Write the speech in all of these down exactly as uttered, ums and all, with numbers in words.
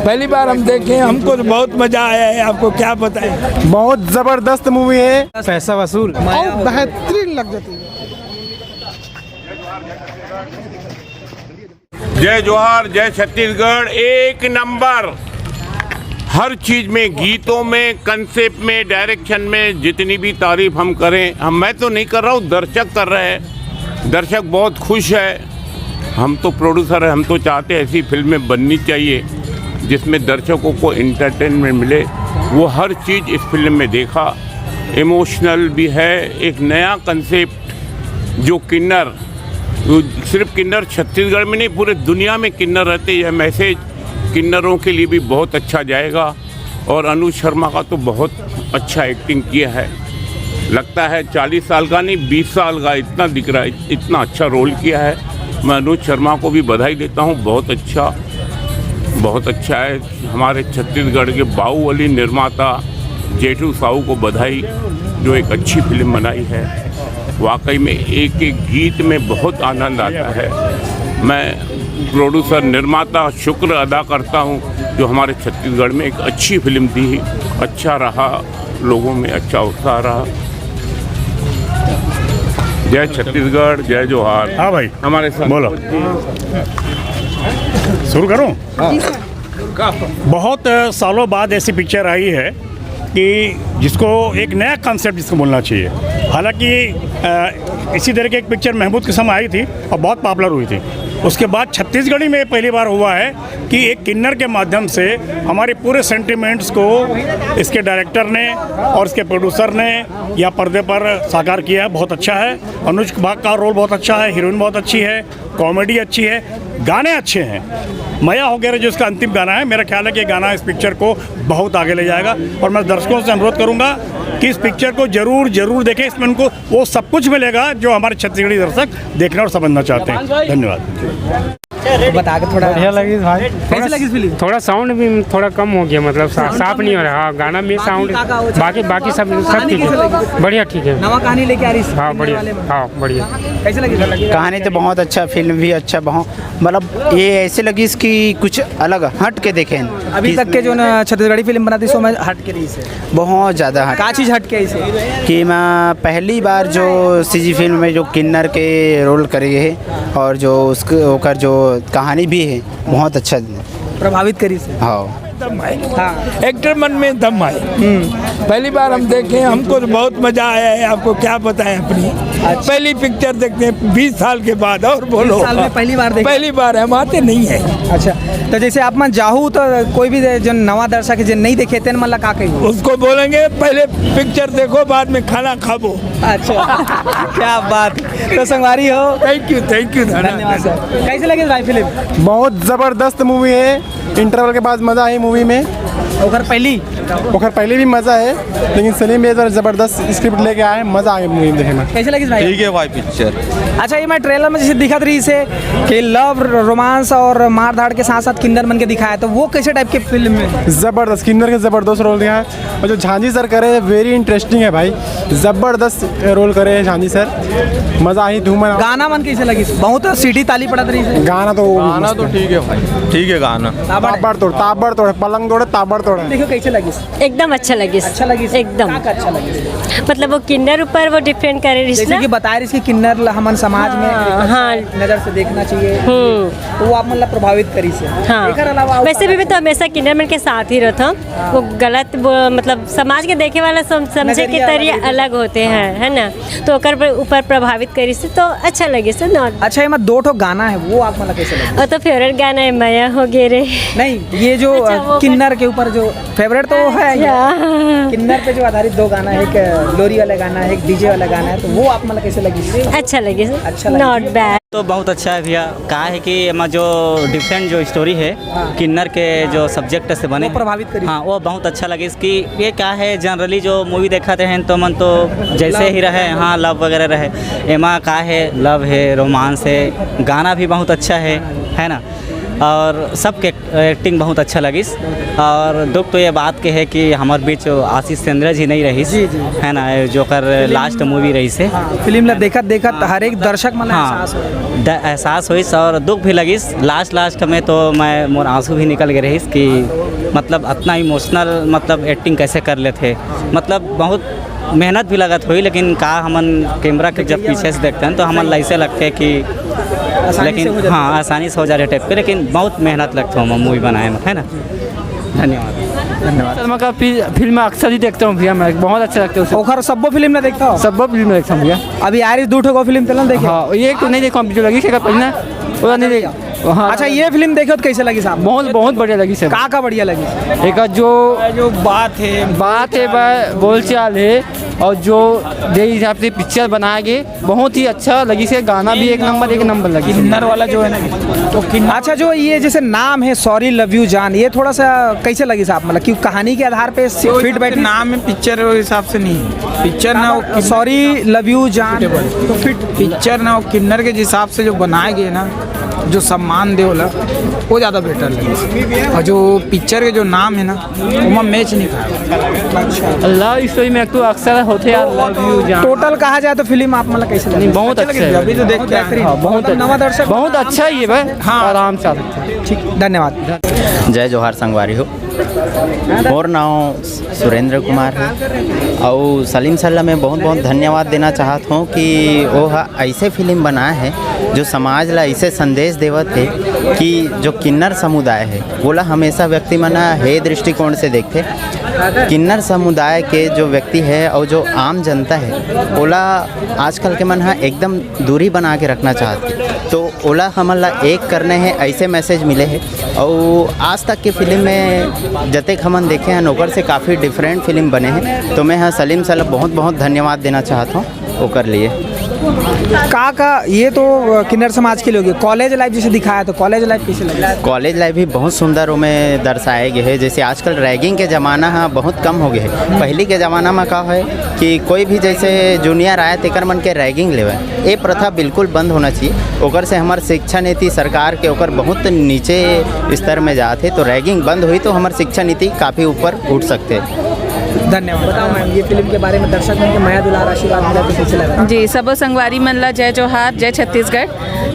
पहली बार हम देखे हैं, हमको तो बहुत मजा आया है, आपको क्या बताएं। बहुत जबरदस्त मूवी है। पैसा वसूल। और बेहतरीन लग जाती है। जय जोहार, जय छत्तीसगढ़। एक नंबर, हर चीज में, गीतों में, कंसेप्ट में, डायरेक्शन में, जितनी भी तारीफ हम करें, हम, मैं तो नहीं कर रहा हूँ, दर्शक कर रहे हैं। दर्शक बहुत खुश है। हम तो प्रोड्यूसर हैं, हम तो चाहते हैं ऐसी फिल्में बननी चाहिए जिसमें दर्शकों को एंटरटेनमेंट मिले। वो हर चीज़ इस फिल्म में देखा। इमोशनल भी है, एक नया कंसेप्ट जो किन्नर, वो सिर्फ किन्नर छत्तीसगढ़ में नहीं, पूरे दुनिया में किन्नर रहते, यह मैसेज किन्नरों के लिए भी बहुत अच्छा जाएगा। और अनुज शर्मा का तो बहुत अच्छा एक्टिंग किया है, लगता है चालीस साल का नहीं, बीस साल का, इतना दिख रहा है, इतना अच्छा रोल किया है। मैं अनुज शर्मा को भी बधाई देता हूँ, बहुत अच्छा, बहुत अच्छा है। हमारे छत्तीसगढ़ के बाहुबली निर्माता जेठू साहू को बधाई, जो एक अच्छी फिल्म बनाई है। वाकई में एक एक गीत में बहुत आनंद आता है। मैं प्रोड्यूसर, निर्माता शुक्र अदा करता हूँ, जो हमारे छत्तीसगढ़ में एक अच्छी फिल्म दी, अच्छा रहा, लोगों में अच्छा उत्साह रहा। जय छत्तीसगढ़, जय जोहार। हाँ भाई, हमारे साथ बोलो। शुरू करूँ? बहुत सालों बाद ऐसी पिक्चर आई है कि जिसको एक नया कॉन्सेप्ट जिसको बोलना चाहिए। हालांकि अ, इसी तरह की एक पिक्चर महमूद के समय आई थी और बहुत पॉपुलर हुई थी। उसके बाद छत्तीसगढ़ी में पहली बार हुआ है कि एक किन्नर के माध्यम से हमारे पूरे सेंटिमेंट्स को इसके डायरेक्टर ने और इसके प्रोड्यूसर ने या पर्दे पर साकार किया है। बहुत अच्छा है। अनुज बाग का रोल बहुत अच्छा है, हीरोइन बहुत अच्छी है, कॉमेडी अच्छी है, गाने अच्छे हैं। मया हो गया रे जो इसका अंतिम गाना है, मेरा ख्याल है कि ये गाना इस पिक्चर को बहुत आगे ले जाएगा। और मैं दर्शकों से अनुरोध करूंगा कि इस पिक्चर को जरूर, जरूर देखें। इसमें उनको वो सब कुछ मिलेगा जो हमारे छत्तीसगढ़ी दर्शक देखना और समझना चाहते हैं। धन्यवाद। बता के थोड़ा बढ़िया लगी भाई। कैसी लगी फिल्म? थोड़ा साउंड भी थोड़ा कम हो गया, मतलब सा-, साउंड साफ कम नहीं हो रहा। हाँ, गाना में बाकी साउंड, का, का हो, बाकी, बाकी सब, सब कहानी ठीक कैसी है, लगी? बढ़िया, ठीक है। नवा कहानी लेके आ रही है हाँ, बढ़िया, वाले में। हाँ, बढ़िया। कैसे लगी? कहानी तो बहुत अच्छा, फिल्म भी अच्छा, बहुत, मतलब, ये ऐसे लगी इसकी कुछ अलग हट के देखें। अभी तक के जो ना छत्तीसगढ़ी फिल्म बनाती, सो में हट के रही से। बहुत ज़्यादा हट। का चीज़ हट के इसे? कि मैं पहली बार जो सीजी फिल्म में जो किन्नर के रोल करे है और जो उसके, ओकर जो कहानी भी है, बहुत अच्छा। प्रभावित करी से। हाँ। दम है। हाँ। एक्टर मन में दम है। हम्म। पहली बार हम देखे, हमको तो बहुत मजा आया है, आपको क्या बताएं अपनी अच्छा। पहली पिक्चर देखते हैं बीस साल के बाद। और बोलो। बीस साल में पहली बार देखे? पहली बार है, हम आते नहीं है। अच्छा, तो जैसे आप मन जाहू तो कोई भी जो नवा दर्शक है, जो नहीं देखे, तेन मन ला का कही? उसको बोलेंगे पहले पिक्चर देखो, बाद में खाना खाबो। अच्छा, क्या बात। तो संगवारी हो, थैंक यू, थैंक यू, धन्यवाद। धन्यवाद सर। कैसे लगे भाई फिल्म? बहुत जबरदस्त मूवी है। इंटरवल के बाद मजा आई मूवी में। ओकर पहली? ओकर पहले भी मजा है, लेकिन सलीम ये बार जबरदस्त स्क्रिप्ट लेके आए, मजा आ गया मूवी में देखे में। कैसे लगी भाई? ठीक है भाई पिक्चर। अच्छा, ये मैं ट्रेलर में जैसे दिखत रही से कि लव, रोमांस और मार धाड़ के साथ साथ किन्नर मन के दिखाया, तो वो कैसे टाइप के फिल्म में? जबरदस्त, किन्नर के जबरदस्त रोल दिया है। और जो झांझी सर करे, वेरी इंटरेस्टिंग है भाई, जबरदस्त रोल करे हैं झांझी सर, मजा आई, धूम मना। गाना मन कैसे लगी? बहुत सीटी ताली पड़त रही है। गाना तो वो भी गाना मस्त तो है। ठीक है भाई, ठीक है गाना। ताबड़ तोड़, ताबड़ तोड़, पलंग तोड़े, ताबड़ तोड़े। देखो कैसे लगी? एकदम अच्छा लगी। अच्छा लगी? एकदम। का, का अच्छा लगी? मतलब वो किन्नर ऊपर वो डिपेंड करे रिश्ता। जैसे कि बता रही थी किन्नर ला हमन समाज में हाँ, एक हाँ। नजर से देखना चाहिए। हम्म। तो वो आप मतलब प्रभावित करी से। हाँ। एकर अलावा और वैसे भी मैं तो हमेशा किन्नर मन के साथ ही रहता हूँ। वो गलत, वो, मतलब, समाज के देखे वाला सम-, समझे के नजरिया तरिया अलग अलग होते हैं, है ना? तो ओकर पे, ऊपर प्रभावित करी से, तो अच्छा लगे से, not अच्छा, एमा दो ठो गाना है, वो आप मतलब कैसे लगे? वो तो फेवरेट गाना है, मया हो गे रे। नहीं, ये जो, अच्छा, अ, वो किन्नर के ऊपर जो फेवरेट तो वो है ही। अच्छा। किन्नर पे जो आधारित दो गाना है, एक लोरी वाला गाना है, एक डीजे वाला गाना है, तो वो आप मतलब कैसे लगे? अच्छा लगे से, अच्छा लगे। Not bad। तो बहुत अच्छा है भैया। का है कि एमा जो डिफरेंट जो स्टोरी है, हाँ। किन्नर के जो सब्जेक्ट से बने वो प्रभावित करी। हाँ, वो बहुत अच्छा लगे। इसकी ये क्या है, जनरली जो मूवी देखाते हैं तो मन तो जैसे ही रहे, हाँ, लव वगैरह रहे। एमा का है, लव है, रोमांस है, गाना भी बहुत अच्छा है, है ना? और सबके एक्टिंग बहुत अच्छा लगिस। और दुख तो ये बात के है कि हमर बीच आशीष चंद्रा जी नहीं रहिस, जी, जी। है ना, जोकर लास्ट मूवी रहिस है। हाँ, फिल्म ला देखत देखत हर एक दर्शक मन ला हाँ, एहसास होइस। द-, एहसास होइस और दुख भी लगिस। लास्ट लास्ट में तो मैं, मोर आंसू भी निकल गए रहिस कि मतलब अतना इमोशनल, मतलब एक्टिंग कैसे कर लेथे। मतलब बहुत मेहनत भी लगत होही, लेकिन का हमन कैमरा के जब पीछे से देखते हैं तो हमन ला ऐसे लगते हैं कि आसानी लेकिन से हो जाता हाँ, है। आसानी से हो जा रहे टाइप के, लेकिन बहुत मेहनत लगता है मूवी बनाए में, है ना। धन्यवाद। धन्यवाद। शर्मा का फि-, फिल्म अक्सर ही देखता हूँ भैया, मैं बहुत अच्छा लगता है उसे। ओखर सब्बो फिल्म ना देखता हो? सब्बो फिल्म देखता हूँ भैया। अभी आरिस दू ठो को फिल्म तेला देखे? हाँ, ये एक तो नहीं देखा, अभी जो लगी शेखर पहले ना, वो नहीं देखा। हाँ। अच्छा, ये फिल्म देखे तो कैसे लगी साहब? बहुत, बहुत बढ़िया लगी सर। का का बढ़िया लगी? एक जो जो बात है, बात है, बा-, बोलचाल है, और जो जे हिसाब से पिक्चर बनाया गए, बहुत ही अच्छा लगी से। गाना भी एक नंबर, एक नंबर लगी से। किन्नर वाला जो है ना, तो किन्नर अच्छा, जो ये जैसे नाम है सॉरी लव यू जान, ये थोड़ा सा कैसे लगी साहब? मतलब कि कहानी के आधार पे तो फिट बैठी? नाम है पिक्चर, वो हिसाब से नहीं है। पिक्चर ना वो किन्नर सॉरी लव यू जान, suitable। तो फिट पिक्चर ना वो किन्नर के हिसाब से जो बनाए गए ना, जो सम्मान दे वाला, वो ज़्यादा बेटर लगे। और जो पिक्चर के जो नाम है ना, ओमा मैच नहीं खाया। लव स्टोरी में तो अक्सर होते यार, लव यू जान। टोटल कहा जाए तो फिल्म आप मतलब कैसे लगी? नहीं, बहुत अच्छा है। अभी तो देख के आए हैं। हाँ, बहुत मतलब नवा दर्शक बहुत अच्छा ही है भाई। हाँ। आराम से आ सकते हैं। ठीक, धन्यवाद। जय जोहार संगवारी हो। मोर नाव सुरेंद्र कुमार है। और सलीम सर ला मैं बहुत बहुत धन्यवाद देना चाहत हूँ कि वो ह ऐसे फिल्म बनाए है जो समाज ला ऐसे संदेश देवत है कि जो किन्नर समुदाय है, ओला हमेशा व्यक्ति मन ह हे दृष्टिकोण से देखथे। किन्नर समुदाय के जो व्यक्ति है और जो आम जनता है, ओला आजकल के मन ह एकदम दूरी बना के रखना चाहत हे। तो ओला हमन ला एक करने हे, ऐसे मैसेज मिले हे। और आज तक के फिल्म में जतेक हमन देखे हैं, ओकर से काफ़ी डिफरेंट फिल्म बने हैं। तो मैं ह सलीम सर ला बहुत बहुत धन्यवाद देना चाहत हूँ ओकर लिए। का का ये तो किन्नर समाज के लिए हो गया, कॉलेज लाइफ जैसे दिखाया, तो कॉलेज लाइफ कैसे लगा? कॉलेज लाइफ भी बहुत सुंदर ओमे दर्शाए गए है। जैसे आजकल रैगिंग के ज़माना ह बहुत कम हो गए है। पहली के ज़माना में का है कि कोई भी जैसे जूनियर आए तेकर मन के रैगिंग लेवे, ये प्रथा बिल्कुल बंद होना चाहिए। ओकर से हमार शिक्षा नीति सरकार के ओकर बहुत नीचे स्तर में जात है, तो रैगिंग बंद हुई तो हमार शिक्षा नीति काफ़ी ऊपर उठ सकते हैं। धन्यवाद। बताओ मैम, ये फिल्म के बारे में दर्शक मन के मया दुलार आशीर्वाद मिला तो कैसे लगा? जी, सबो संगवारी मन ला जय जोहार, जय छत्तीसगढ़।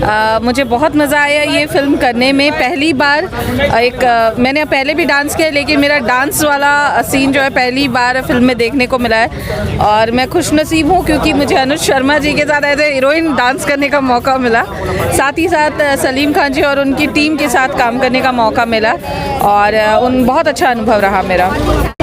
अ, मुझे बहुत मज़ा आया ये फिल्म करने में। पहली बार, अ, एक, अ, मैंने पहले भी डांस किया, लेकिन मेरा डांस वाला सीन जो है, पहली बार फिल्म में देखने को मिला है। और मैं खुशनसीब हूँ, क्योंकि मुझे अनुज शर्मा जी के साथ एज ए हीरोइन डांस करने का मौका मिला। साथ ही साथ, अ, सलीम खान जी और उनकी टीम के साथ काम करने का मौका मिला, और, अ, उन, बहुत अच्छा अनुभव रहा मेरा।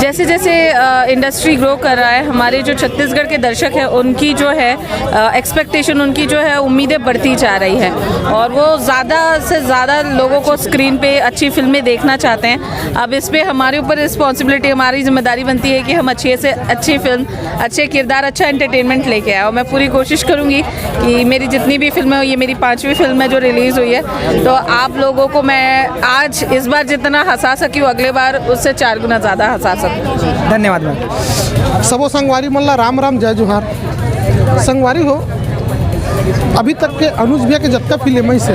जैसे जैसे, अ, इंडस्ट्री ग्रो कर रहा है, हमारे जो छत्तीसगढ़ के दर्शक हैं, उनकी जो है, अ, एक्सपेक्टेशन, उनकी जो है, उम्मीदें बढ़ती जा रही है, और वो ज़्यादा से ज़्यादा लोगों को स्क्रीन पे अच्छी फिल्में देखना चाहते हैं। अब इस पे हमारे ऊपर रिस्पॉन्सिबिलिटी, हमारी जिम्मेदारी बनती है कि हम अच्छे से अच्छी फिल्म, अच्छे किरदार, अच्छा एंटरटेनमेंट लेके आए, और मैं पूरी कोशिश करूँगी कि मेरी जितनी भी फिल्में हुई, ये मेरी पांचवी फिल्म है जो रिलीज़ हुई है, तो आप लोगों को मैं आज इस बार जितना हंसा सकी हूँ, अगले बार उससे चार गुना ज़्यादा हंसा सकूँ। धन्यवाद मैम। सबो संगवारी मन ला राम राम, जय जोहार। संगवारी हो, अभी तक के अनुज भैया के जतका फिल्म है से,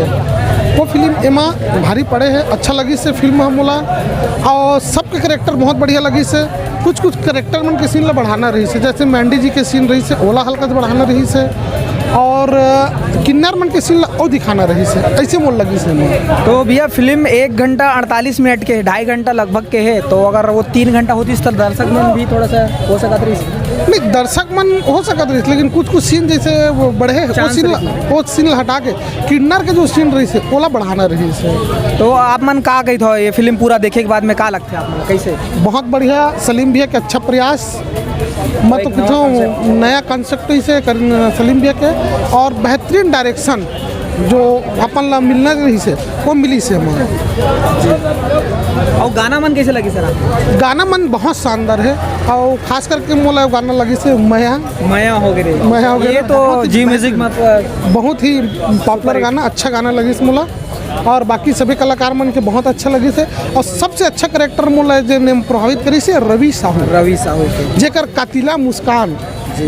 वो फिल्म एमा भारी पड़े है, अच्छा लगी से फिल्म हम बोला, और सबके कैरेक्टर बहुत बढ़िया लगी से। कुछ कुछ कैरेक्टर मन के सीन ला बढ़ाना रही से, जैसे मैंडी जी के सीन रही से, ओला हल्का से बढ़ाना रही से, और अ, किन्नर मन के सीन ला और दिखाना रही से, ऐसे मोर लगी से। तो भैया, फिल्म एक घंटा अड़तालीस मिनट के है, ढाई घंटा लगभग के है, तो अगर वो तीन घंटा होती तो दर्शक मन भी थोड़ा सा हो सकत रही। नहीं, दर्शक मन हो सकत रही, लेकिन कुछ कुछ सीन जैसे वो बढ़े, वो चांस सीन ला, रही। वो सीन ला हटा के किन्नर के जो सीन रही से, ओला बढ़ाना रही से। तो आप मन का कही था, ये फिल्म पूरा देखे के बाद में का लगता है आप मन, कैसे? बहुत बढ़िया, सलीम भैया के अच्छा प्रयास। मैं तो एक नवा कुछ concept। नया कॉन्सेप्ट इसे कर, सलीम भैया के, और बेहतरीन डायरेक्शन जो अपन ला मिलना रही से, वो मिली से हमारे। और गाना मन कैसे लगी सर आपको? गाना मन बहुत शानदार है, और खास करके मोला गाना लगी से मया। मया हो गए। मया हो गए। ये तो बहुत ही जी म्यूजिक मतलब बहुत ही पॉपुलर गाना, अच्छा गाना लगी से मोला, और बाकी सभी कलाकार मन के बहुत अच्छा लगी से, और सबसे अच्छा कैरेक्टर मोला जे ने प्रभावित करी से रवि साहू। रवि साहू के। जेकर कातिला मुस्कान जी।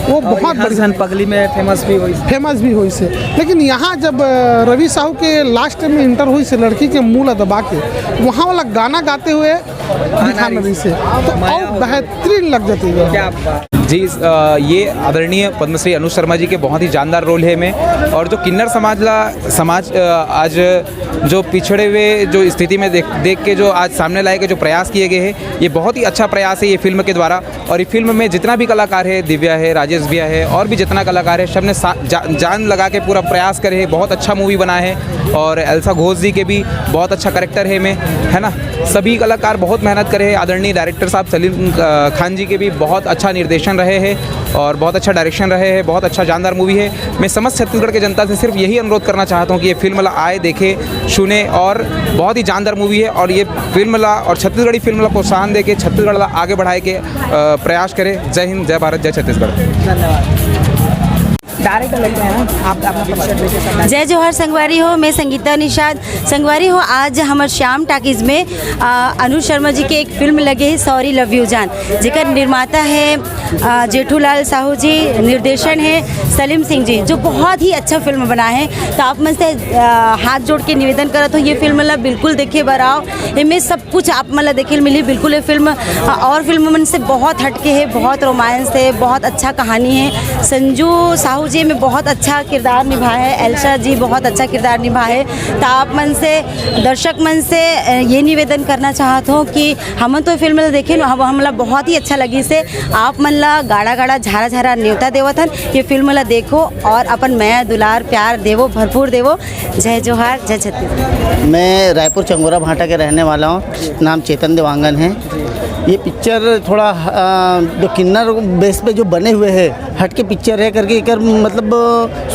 वो और बहुत यहाँ बढ़िया। जन पगली में फेमस भी होइस। फेमस भी होइस हे। लेकिन यहाँ जब, अ, रवि साहू के लास्ट में इंटर होइस हे लड़की के मुँह ला दबा के, वहाँ वाला गाना गाते हुए दिखाना रहिस हे, तो और बेहतरीन लग जाती है। क्या बात। जी, अ, ये आदरणीय पद्मश्री अनुज शर्मा जी के बहुत ही जानदार रोल हे एमे, और जो किन्नर समाज ला, समाज, अ, आज जो पिछड़े हुए जो स्थिति में देख, देख के जो आज सामने लाए के जो प्रयास किए गए हैं, ये बहुत ही अच्छा प्रयास है ये फिल्म के द्वारा। और ये फिल्म में जितना भी कलाकार है, दिव्या है, राजेश भैया है, और भी जितना कलाकार है, सबने सा-, जा-, जान लगा के पूरा प्रयास करे है। बहुत अच्छा मूवी बना है। और एल्सा घोष जी के भी बहुत अच्छा कैरेक्टर है में, है ना। सभी कलाकार बहुत मेहनत करे हैं। आदरणीय डायरेक्टर साहब सलीम, अ, खान जी के भी बहुत अच्छा निर्देशन रहे हैं और बहुत अच्छा डायरेक्शन रहे हैं। बहुत अच्छा जानदार मूवी है। मैं समस्त छत्तीसगढ़ के जनता से सिर्फ यही अनुरोध करना चाहता हूँ कि ये फिल्म ला आए, देखे, सुने, और बहुत ही जानदार मूवी है। और ये फिल्म ला और छत्तीसगढ़ी फिल्म ला प्रोत्साहन दे के छत्तीसगढ़ ला आगे बढ़ाए के, अ, प्रयास करे। जय हिंद, जय भारत, जय छत्तीसगढ़। धन्यवाद। डायरेक्ट लेते हैं ना, आप अपना परिचय दे के सब। जय जोहार संगवारी हो, मैं संगीता निषाद। संगवारी हो, आज हमर श्याम टाकीज में, अ, अनुज शर्मा जी के एक फिल्म लगे है, सॉरी लव यू जान, जेकर निर्माता है, अ, जेठूलाल साहू जी, निर्देशन है सलीम सिंह जी, जो बहुत ही अच्छा फिल्म बना है। तो आप मन से, अ, हाथ जोड़ के निवेदन करत हो, ये फिल्म ला बिल्कुल देखे बर आओ। एमे सब कुछ आप मन ला देखे ल मिलही। बिल्कुल ये फिल्म, अ, और फिल्म मन से बहुत हटके है, बहुत रोमांस है, बहुत अच्छा कहानी है। संजू साहू जी में बहुत अच्छा किरदार निभाए है, एल्सा जी बहुत अच्छा किरदार निभाए है। तो आप मन से, दर्शक मन से, अ, ये निवेदन करना चाहत हो कि हमन तो फिल्म ला देखे न, हम, हमला बहुत ही अच्छा लगिस हे। आप मन ला गाड़ा गाड़ा झारा झारा नेवता देवत हन, ये फिल्म ला देखो और अपन मया दुलार प्यार देवो, भरपूर देवो। जय जोहार, जय छत्तीसगढ़। मैं रायपुर चंगोरा भाटा के रहने वाला हूँ, नाम चेतन देवांगन है। ये पिक्चर थोड़ा, अ, जो किन्नर बेस पे जो बने हुए हैं, हट के पिक्चर है करके एक, मतलब,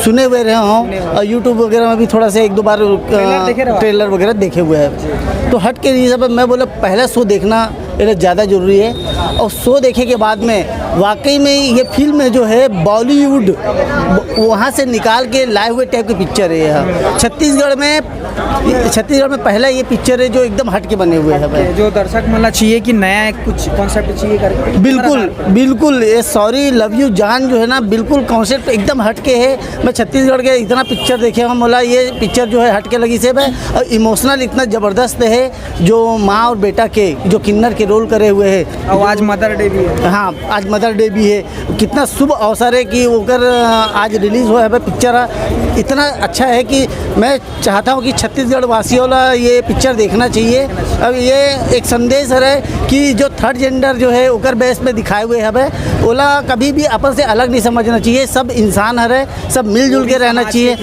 सुने हुए रहे हों, और YouTube वगैरह में भी थोड़ा सा एक दो बार, अ, ट्रेलर देखे रहो। ट्रेलर वगैरह देखे हुए हैं। तो हट के ये सब मैं बोला, पहला शो देखना ये ज़्यादा ज़रूरी है, और शो देखे के बाद में वाकई में ये फिल्म जो है बॉलीवुड, वहाँ से निकाल के लाए हुए टाइप की पिक्चर है यह। छत्तीसगढ़ में, छत्तीसगढ़ में पहला ये पिक्चर है जो एकदम हट के बने हुए हैं भाई। जो दर्शक मन ला चाहिए कि नया एक कुछ कॉन्सेप्ट चाहिए करके। बिल्कुल, बिल्कुल। ये सॉरी लव यू जान जो है ना, बिल्कुल कॉन्सेप्ट एकदम हट के है। मैं छत्तीसगढ़ के इतना पिक्चर देखे हूँ, मोला ये पिक्चर जो है हट के लगिस हे भाई, और इमोशनल इतना ज़बरदस्त है। जो माँ और बेटा के, जो किन्नर के रोल करे हुए हैं। और आज मदर डे भी है। हाँ, आज मदर डे भी है। कितना शुभ अवसर है कि ओकर, अ, आज रिलीज हुआ है पिक्चर। इतना अच्छा है कि मैं चाहता हूँ कि छत्तीसगढ़ वासियों ला ये पिक्चर देखना चाहिए। अब ये एक संदेश है कि जो थर्ड जेंडर जो है ओकर बेस में दिखाए हुए हवे, ओला कभी भी अपन से अलग नहीं समझना चाहिए। सब इंसान हरे, सब मिलजुल के रहना चाहिए।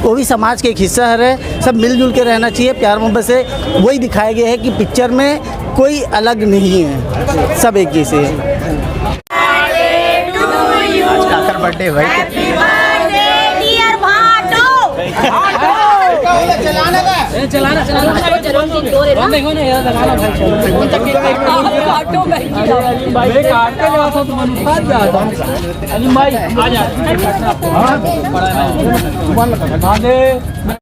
वो भी समाज के एक हिस्सा हरे, सब मिलजुल के रहना चाहिए, प्यार मोहब्बत से। वही दिखाया गया है कि पिक्चर में कोई अलग नहीं है, सब एक जैसे है। आज काकर बर्थडे है भाई? Happy birthday dear भाटो। ए, चलाना का? ए, चलाना, चलाना। जन्मदिन दो रे ना। देखो ना, यार, चलाना भाई। भाटो भाई। मैं काट के जाता हूँ, तुम अनुसार जाता हूँ। अली भाई, आ जा। हाँ?